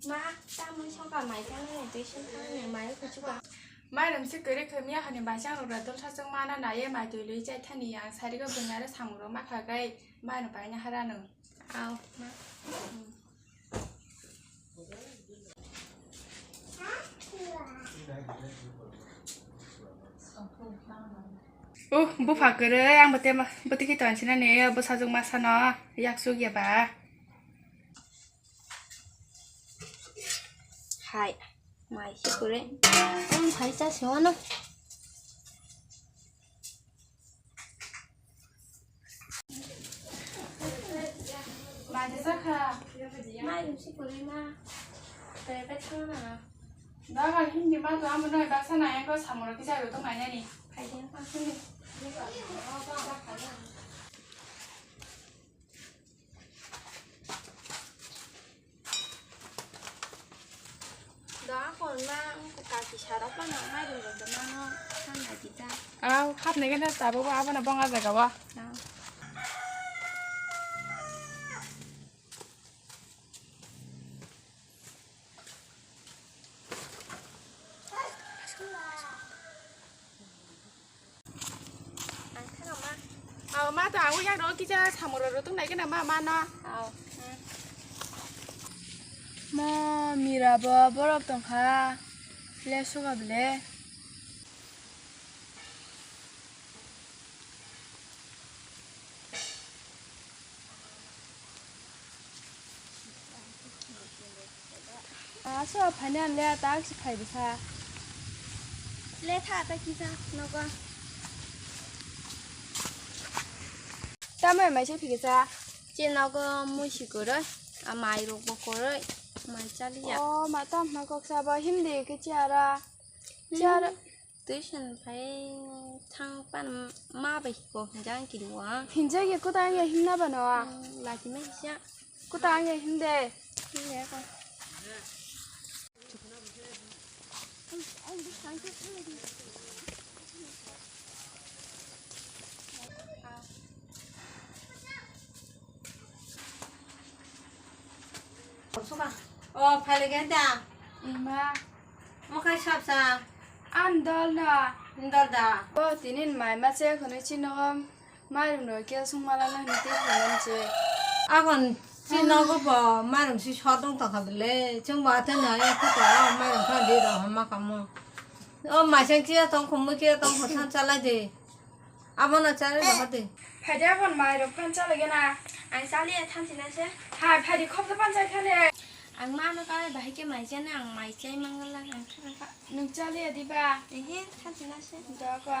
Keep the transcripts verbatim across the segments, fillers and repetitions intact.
Ma, tamoni songkha mai thangni twi songkha ni mai kuchuka. Mai rum si kwrwi khwmya hani baisang rok dol sachung mana naiye mai twi lui chai thani yang sarigo bwngare samung rok ma khagai mai no paina harano. Au, ma. Uh, bupha kwrwi ang bwtwi bwtwi khe tonsinani bwsajwk masano yak chukya ba. Hai, mai si kwrwi. Ang phai cha singwano. Mai de sakha. Mai si kwrwi ma. Te pe thang na. Daga hindi ma to amo noi baksa na engko samoro kisa ro to mai nani. Phai de. Da kon ma kaki sarok pano mai rum rum mano san na kita. Au, hapne kena tabo ba abana bonga jaga ba. Ang thangma. Au, ma to ang yak ro kisa samoro ro tung nai kena ma ma no. Au. Mo mira bo borok tongkha. Le suga ble. Aso phaina le tak si phai bwsa. Le tha ta kisa nogo. Tamai mai se phikisa. Che nogo mui si koroi. A mai rok bo koroi. Mai chaliya. O ma tam ma kok sa ba hindi ke chiara. Chiara. Tuition phai thang pan ma bai ko hinjang kiri wa. Hinjagi kuta ang ya himna ba no. Laki me hisa. Kuta ang ya himde. Himde ko. O phale gen da. Ima. Mo khai sap sa. An dol na. Dol da. Bo tinin mai ma che khonoi chino. Mairum no khe sung mala na hini tei phone se. Agon si nogo bo mairum si sodong tongkha bele. Chwng bo athe no ya khe to mairum kha di rong ma kamo. O maisang kiya tong khumui kiya tong kho than chalai de. Abo no chalai de hade. Phai de agon mairum phan chalai gena. Ang chaliya than sina se. Hai phai de khop de phan chai khane. Ang ma no ka bahai khe mai chana ang mai chai mangala ang thang kha. Nwng chaliya diba? Ehe, thanti na se. Dogo.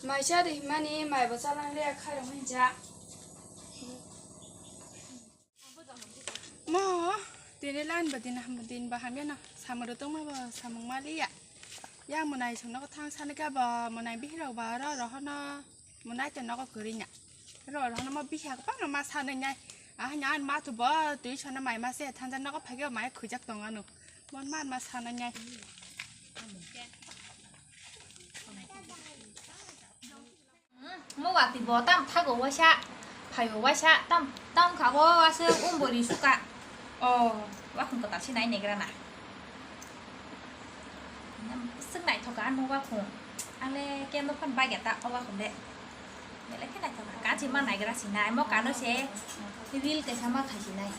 Mai cha di mani mai bo chalang le kharang hinja. Mo, tini lan ba din ham din ba hamya na. Samaro tong ma ba samung maliya. Yang monai sung no thang sani ka ba monai bihiro ba ro ro hono. Monai to nogo kwrwi na. Ro ro no mo bihya ko pang ma sa nai nai. Ah nya ma to bo twi sona mai ma se than jan nogo phage mai khujak tong anu. Mon man ma sa nai nai. Mo wati bo tam thago waisa. Phayo waisa tam tam kha bo ase umbori suka. Oh, wakhung ko ta sinai negra na. Sing naithoka ano wakhung. Ang le kemo phone bai gata o wakhung de. Belai khe naithoka. Kachi ma naigra sinai. Mo kano se reel kaisa ma khai sinai.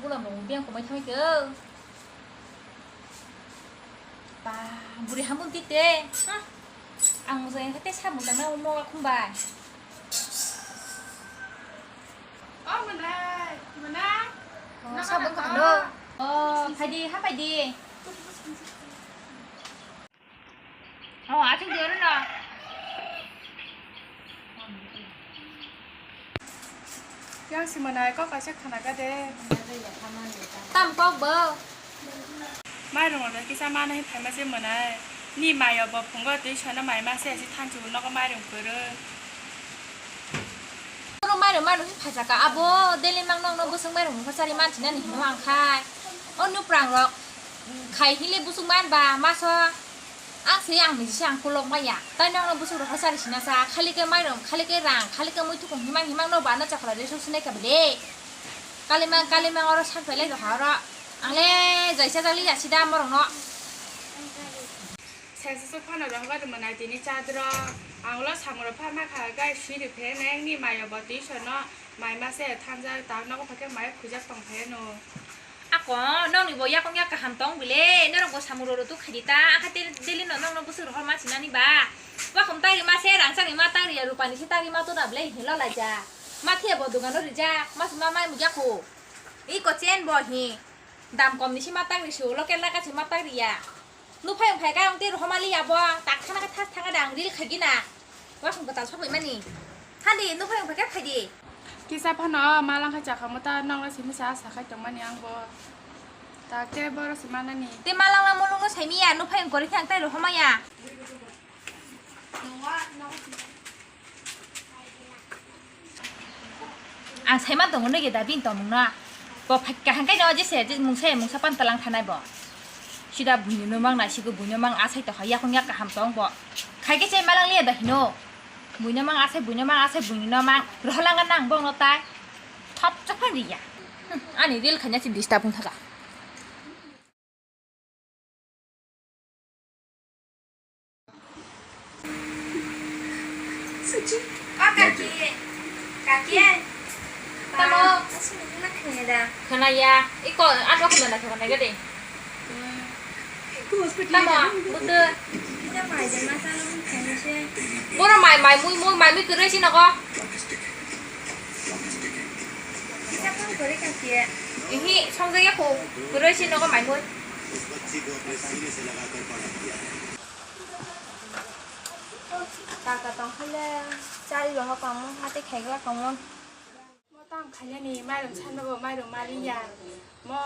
Bula mo biyang komai thangwi khe. Ba, buri hamung tite. Ang mujang khe te sa mujang na mo wakhung bai. O mwnai, mwnai. O, sabon kaham do. O, phaidi, ha phaidi. O, achuk di oro no. Yang si mwnai kok kaisa khana ga de. Tam kok bo. Mairung oro kisa mana hin phaima se mwnai. Ni mayo bo phungo twi sono mai ma se asi thanchi nogo mairung kwrwi. Oro mairung mairung hin phaijaka abo daily mang nong no bwswng mairung mungkha chari manchina ni hino ang khai. O nuprang rok. Khai hile busuk man ba maso. Ang se ang ni se ang kulok maya. Tai nokno busuk rok sari sina sa. Khali ke mairum, khali ke rang, khali ke muitu kong himang himang no ba no chakla reso sinai ka bede. Kalimang, kalimang oro sak belai rok ha oro. Ang le jaisa jali ya sida morong no. Sesa se phano rohorba rwmani tini chadro. Ang ulo samung rok pha ma kha, gai sui rw phe neng ni mayo bo twi sono mai ma se thangjak, tak nogo pha khe mai khujak tong phe no. Ako, nokni bo yakung yak kaham tong bile, norok bo samung rok rw tuk khaidi ta, akha te daily no nokno bwswk rohor ma sinani ba. Wakhum tagri ma se, rangchak ni ma tagri ya, rupani se tagri ma tona bile, hino laija. Ma thiya bo dogano rijak, ma se ma mai mujak kho. Iko chen bo hi, dam kom ni se ma tagri su, local laka se ma tagri ya. Nuphai wng phai khe ang tei rohormali abo, tak thana khe thas thanga de ang reel khaigina. Wasung kwtal sokphaimani. Hadi nuphai wng phai khe phaidi. Kisa phano malang khe chakha mo ta nokle simi sa sa khai tongmani ang bo. Tak tei borok se manani. Tei malang lang mulung no saimiya, nuphai wng kwrwi khe ang tei rohormaya. Ang saiman tongo nw ge da bini tongmung no. Bo phai kaham khe no jese je mungsa ya mungsa pan talang thanai bo. Sida buino no mang nai sigo buino mang asai to hai yakung yak kaham tong bo. Khai khe se malang liya da hino. Buino mang asai buino mang asai buino no mang rohlang nang bong no tai. Thop chaphan riya. Ani reel khanya si disturb wng thaka. O kaki, kaki ai. Tamo? Aswk nungna khanya da. Khwnaya. Iko ano khwnana khwnai gade. Hmm. Tamo, butu. Kita mai de masa nung khanya se. Boro mai, mai mui, mui, mai mui kwrwi si nogo. Ihi, songjakya kho, kwrwi si nogo maimui. Kaka tongkhaile, chari rohor kamo, hati khaigla kamo. Mo tang khainani mairum sannogo mairum maliya. Mo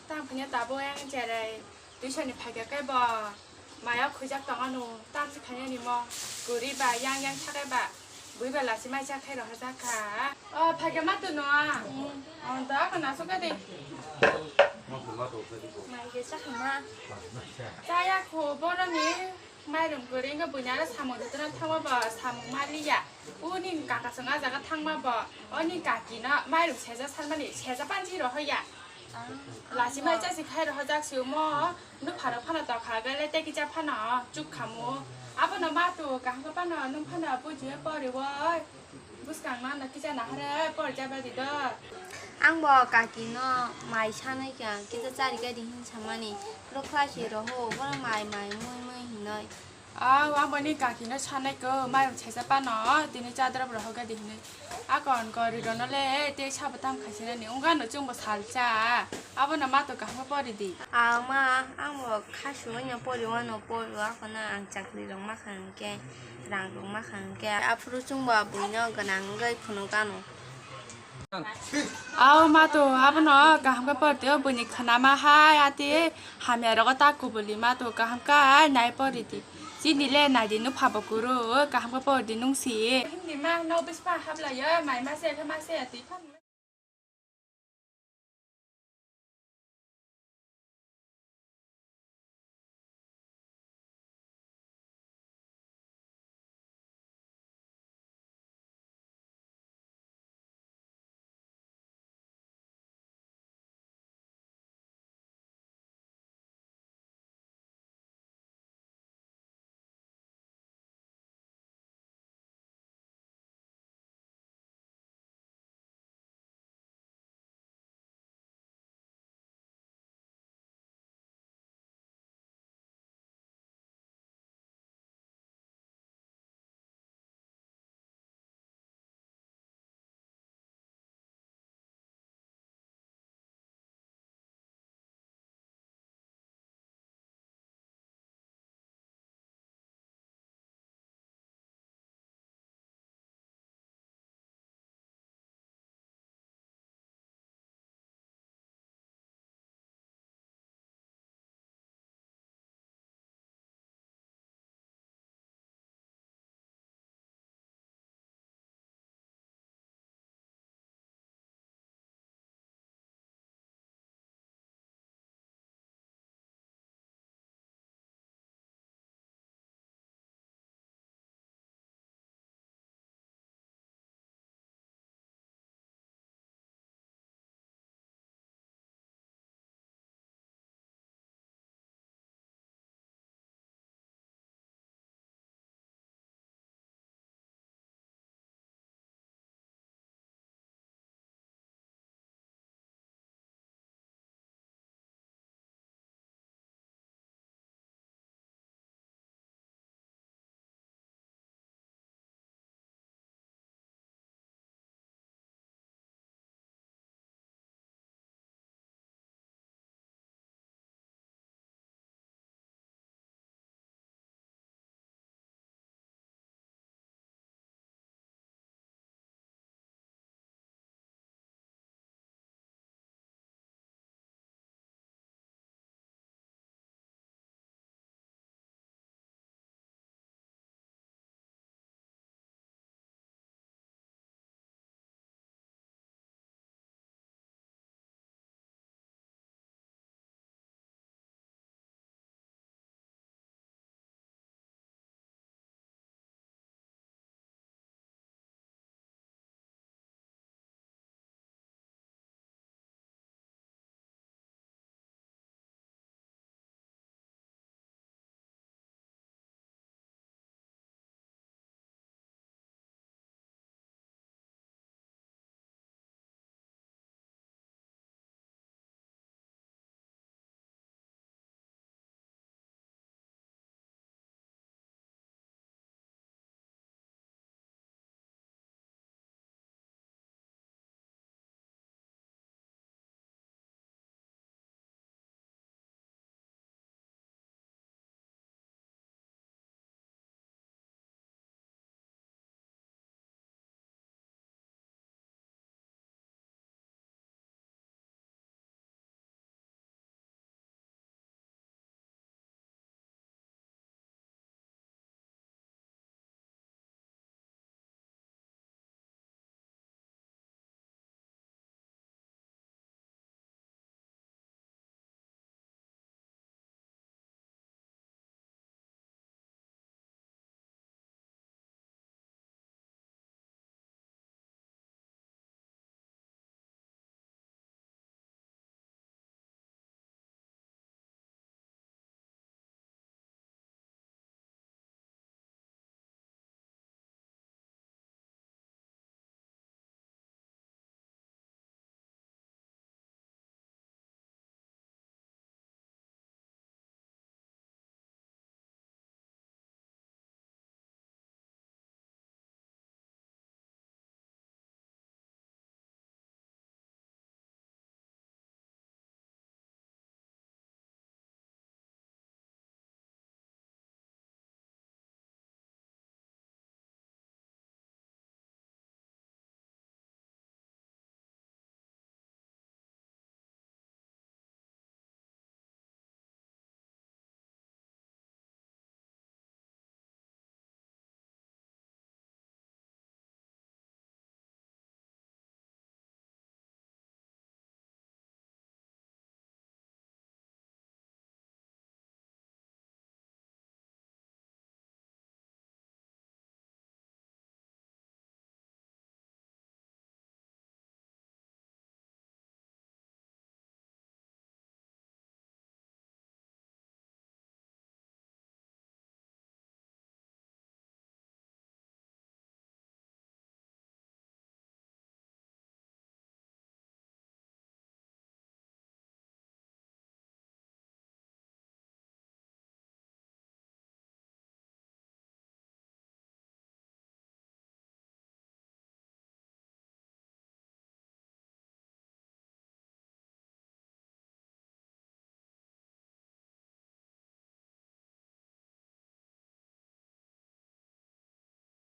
tang khaina tabuk yang cherai. Tuisoni phaikha khe bo maya khujak tong ano, tamsi khainani mo kwrwi ba yang yang sakai ba bui ba lasi mai cha khai rohorjak kha. O phaikha ma tu no a. Hmm. On to ako nasuk de. Mai ge cha khai ma. Chaya kho boroni mairum kwrwi wngkha buini aro samung rwtwna thangma bo samung maliya. Uni kaka chwng a jaga thangma bo oni kaki no mairum seja sanmani seja panji rohoya. Lachimai chasi khai rohorjak si omo, nupharok phano tokha gale tei kisa phano chukhamu. Abono ma tu kaham khe phano nung phano bujiwi poriwi. Bwskang no ano kisa nahare porjak bai di do. Ang bo kaki no mai sanai kha, kisa chari kha di hin samani. Rokhlai se roho, bono mai mai mui mui hinoi. Aw, ang boni kaki no sanai ko, mayung saisa pano, tini chadra bo rohorga di hinui. Akon ko ri rono le, te sabo tam khaisina ni, ungano chwng bo salcha. Abono ma to kaham pori di. Aw ma, ang bo khasu no pori wano pori wa kono ang chakri rok ma khang ke, rang rok ma khang ke. Aphuru chwng bo bui no gwnang wngwi phunuk ano. Aw ma to, abono kaham khe porti o, buini khwnama hai, ati hamya rogo ta kubuli ma to, kaham khe nai poridi. Chini le nai di, nupha bo kuru, kaham khe pordi nung si. Hindi ma, no bispa hablai o, mai ma se, ma se, ati.